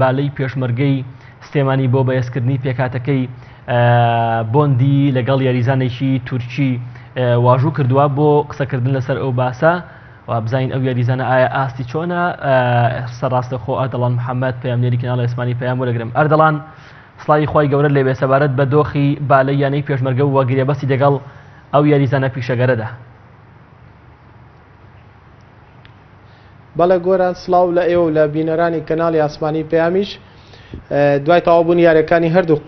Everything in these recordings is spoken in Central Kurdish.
بالەی پێشمەرگەی سلێمانی بۆ بەهێزکردنی پێکهاتەکەی بۆندی لەگەڵ یاریزانێکی تورکی واژوو کردووە بۆ قسەکردن لەسەر ئەو باسە و بزانین ئەو یاریزانە ئایا ئاستی چۆنە سەرڕاستەخۆ ئەردەڵان محەممەد پەیامنێری کەناڵی ئاسمانی پەیام وەرەگرم ئەردەڵان سڵاوی خوای گەورەت لێبێ سەبارەت بە دۆخی بالەی یانەی پێشمەرگە و گرێبەستی دەگەڵ ئەو یاریزانە پیشەگەرەدا. بەڵێ گۆران سڵاو لە ئێوە و لە بینەرانی کەناڵی ئاسمانی پەیامیش. دوای تەواوبوونی یاریەکانی هەردوو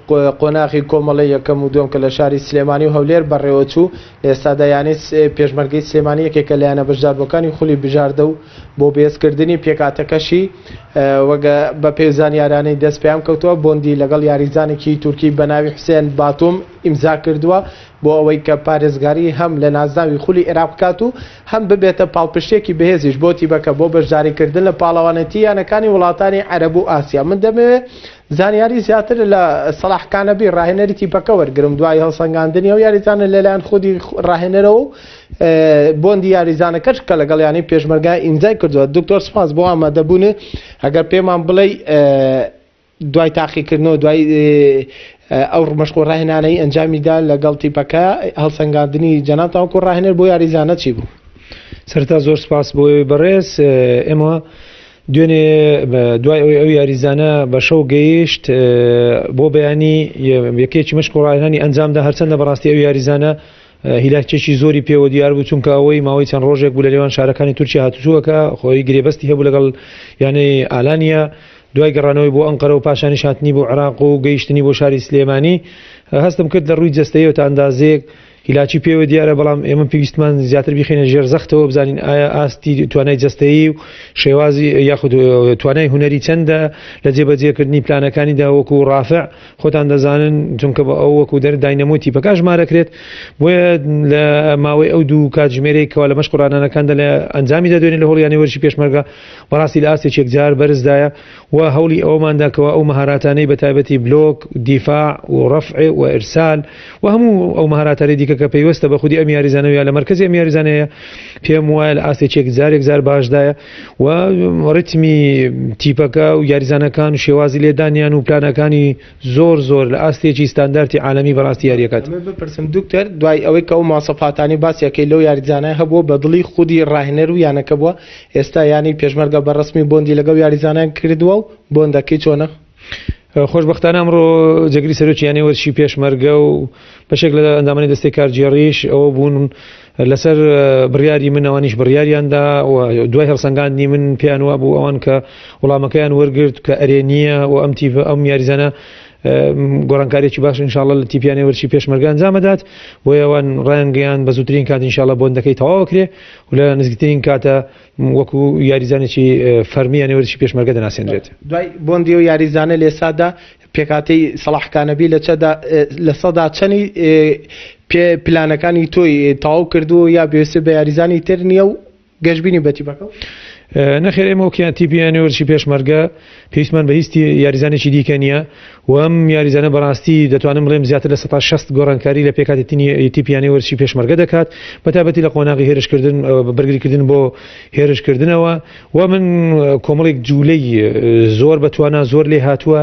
قۆناغی کۆمەڵەی یەکەم و دووەم کە لە شاری سلێمانی و هەولێر بەڕێوەچوو، لە ئێستادا یانەی پێشمەرگەی سلێمانی یەکێکە لە یانە بەشداربووەکانی خولی بژاردە و بۆ بەهێزکردنی پێکهاتەکەشی وەک بەپێی زانیارانەی دەست پەیام کەوتووە بۆندی لەگەڵ یاریزانێکی تورکی بەناوی حوسێن باتوم ئیمزا کردووە بۆ ئەوەی کە پارێزگاری هەم لە نازناوی خولی عێراق بکات و هەم ببێتە پاڵپشتێکی بەهێزیش بۆ تیپەکە بۆ بەشداریکردن لە پاڵەوانێتی یانەکانی وڵاتانی عەرەب و ئاسیا. من دەمەوێت زانیاری زیاتر لە سەڵاح کانەبی ڕاهێنەری تیپەکە وەرگرم دوای هەڵسەنگاندنی ئەو یاریزانە لەلایەن خودی ڕاهێنەرەوە و بۆندی یاریزانەکەش کە لەگەڵ یانەی پێشمەرگە ئیمزای کردووە. دکتۆر سوپاس بۆ ئامادەبوونت، ئەگەر پێمان بڵێی دوای تاقیکردنەوە دوای ئەو مەشق و ڕاهێنانەی ئەنجامیدا لەگەڵ تیپەکە هەڵسەنگاندنی جەنابتان وەکو ڕاهێنەر بۆ یاریزانە چی بوو؟ سەرەتا زۆر سپاس بۆ ئێوەی بەڕێز ئێمە دوێنێ دوای ئەوەی ئەو یاریزانە بە شەو گەیشت بۆ بەیانی یەکێکی مەشق و ڕاهێنانی ئەنجامدا هەرچەندە بەڕاستی ئەو یاریزانە هیلاکێکی زۆری پێوە دیار بوو چونکە ئەوەی ماوەی چەند ڕۆژێک بوو لە نێوان شارەکانی تورکیا هاتوچووەکە خۆی گرێبەستی هەبوو لەگەڵ یانەی ئالانیا دوای گەڕانەوەی بۆ ئەنقەرە و پاشانیش هاتنی بۆ عێراق و گەیشتنی بۆ شاری سلێمانی هەستم کرد لە ڕووی جەستەیەوە تا ئەندازەیەک هیلاکی پێوە دیارە بەڵام ئێمە پێویستمان زیاتر بیخینە ژێر زەختەوە بزانین ئایا ئاستی توانای جەستەیی و شێوازی یاخود توانای هونەری چەندە لە جێبەجێکردنی پلانەکانیدا وەکو ڕافع خۆتان دەزانن چونکە بە ئەو وەکو دەر داینەمۆی تیپەکە ژمارەکرێت بۆیە لە ماوەی ئەو دوو کاتژمێرەی کەوا لە مەشق ڕانانەکاندا لە ئەنجامی دەدوێنێ لە هۆڵیانی وەرزشی پێشمەرگە بەڕاستی لە ئاستێکی یەکجار بەرزدایە و هەوڵی ئەوەماندا کەوا ئەو مەهاراتانەی بە تایبەتی بلۆک، دیفاع و ڕەفع و ئیرسال و هەموو ئەو مەهاراتانەی دیکە کە پەیوەستە بە خودی ئەم یاریزانە یا لە مەرکەزی ئەم یاریزانەیە پێم وایە لە ئاستێکی یەکجار یەکجار باشدایە و ڕیتمی تیپەکە و یاریزانەکان و شێوازی لێدانیان و پلانەکانی زۆر زۆر لە ئاستێکی ستاندارتی عالەمی بەڕاستی یاریەکات. دەمەوێت بپرسم دکتۆر دوای ئەوەی کە ئەو مواسەفاتانەی باسی ئەکەی لەو یاریزانە هەبووە بە دڵی خودی ڕاهێنەر و یانەکە بووە ئێستا یانەی پێشمەرگە بە ڕەسمی بۆندی لەگەڵ یاریزانان کردووە و بۆندەکەی چۆنە؟ خۆشبەختانە ئەمڕۆ جێگری سەرۆکی یانەی وەرزشی پێشمەرگە و بەشێک لە ئەندامانی دەستەی کارگێڕیش ئەوە بوون لەسەر بڕیاری من ئەوانیش بڕیاریاندا و دوای هەڵسەنگاندنی من پێیان وابوو ئەوان کە وەڵامەکەیان وەرگرت کە ئەرێنییە و ئەم تیپ ئەم یاریزانە گۆڕانکاریی باش ئینشاءاللە لە تیپیانەی وەرزشی پێشمەرگە ئەنجامەدات بۆیە ئەوان ڕایانگەیاند بە زووترین کات ئینشاءاللە بۆندەکەی تەواوەکرێ و لە نزیکترین کاتە وەکو یاریزانێکی فەرمی یانەی وەرزشی پێشمەرگە دەناسێنرێت. دوای بۆندی ئەو یاریزانە لە ئێستادا پێکهاتەی سەڵاح کانەبی لە چەدا لە سەدا چەنی پێ پلانەکانی تۆی تەواو کردووە یا پێویستی بە یاریزانی تر نییە و گەشبینی بە تیپەکە؟ نەخێر ئێمە وەک تیپی یانەی وەرزشی پێشمەرگە پێویستمان بە هیچ یاریزانێکی دیکە نییە و ئەم یاریزانە بەڕاستی دەتوانم بڵێم زیاتر لە 60% گۆڕانکاری لە پێکهاتەی تیپی یانەی وەرزشی پێشمەرگە دەکات بە تایبەتی لە قۆناغی هێرشکردن بەرگریکردن بۆ هێرشکردنەوە و من کۆمەڵێک جوولەی زۆر بە توانا زۆر لێ هاتووە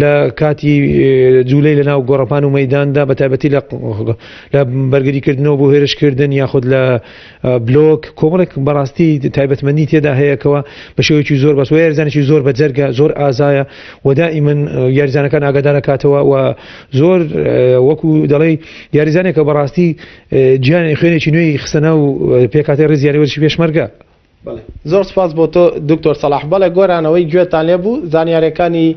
لە کاتی جوولەی لە ناو گۆڕەپان و مەداندا بە تایبەتی لە بەرگریکردنەوە بۆ هێرشکردن یاخود لە بلۆک کۆمەڵێک بەڕاستی تایبەتمەندی تێدا هەیەکەوە بە شێوەیەکی زۆر بەس و یاریزانێکی زۆر بە جەرگە زۆر ئازایە و دائیمەن یاریزانەکان ئاگادارەکاتەوە و زۆر وەکو دەڵێی یاریزانێکە بەڕاستی گیانی خوێنێکی نوێی خستە ناو پێکهاتەی ڕیزی یاری وەرزشی پێشمەرگە. بەڵێ زۆر سپاس بۆ تۆ دکتۆر سەڵاح. بەڵێ گۆران ئەوەی گوێتان لێ بوو زانیاریەکانی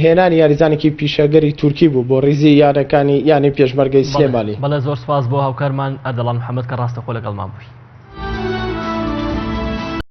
هێنانی یاریزانێکی پیشەگەری تورکی بوو بۆ ڕیزی یانەکانی یانەی پێشمەرگەی سلێمانی. بەڵێ زۆر سپاس بۆ هاوکارمان ئەردەڵان محەمەد کە ڕاستەخۆ لەگەڵمان بووی.